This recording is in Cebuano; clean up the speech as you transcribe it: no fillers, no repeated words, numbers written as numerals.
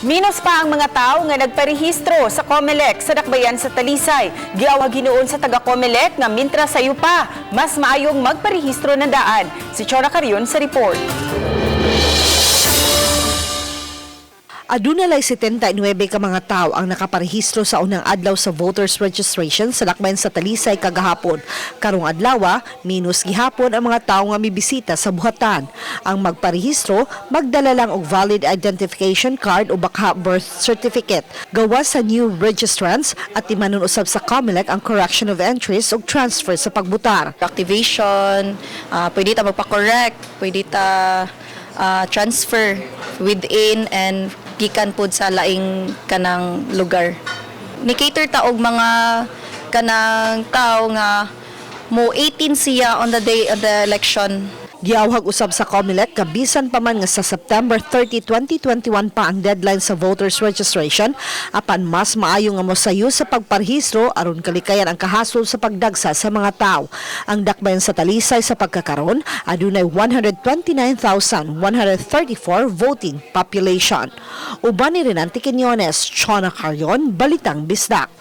Minus pa ang mga tao nga nagparehistro sa COMELEC sa dakbayan sa Talisay. Giawhag hinuon sa taga COMELEC nga mintra sayo pa, mas maayong magparehistro ng daan. Si Chona Carion sa report. Aduna lay 79 ka mga tao ang nakaparehistro sa unang adlaw sa voters registration sa Lakbayan sa Talisay kagahapon. Karong adlaw, minus gihapon ang mga tao nga mibisita sa buhatan. Ang magparehistro, magdala lang og valid identification card o baka birth certificate. Gawas sa new registrants at timanon usab sa COMELEC ang correction of entries ug transfer sa pagbutar. Activation, pwede ta magpa-correct, pwede ta transfer within and gikan pod sa laing kanang lugar. Ni-cater ta og mga kanang tao nga mo 18 siya on the day of the election. Giawhag usab sa COMELEC kabisan pa man nga sa September 30, 2021 pa ang deadline sa voters registration, apan mas maayo nga mosayo sa pagparehistro aron kalikayan ang kahasol sa pagdagsa sa mga tao. Ang dakbayan sa Talisay sa pagkakaron adunay 129,134 voting population. Uban ni Renante Quiñones, Chona Carion, Balitang Bisdak.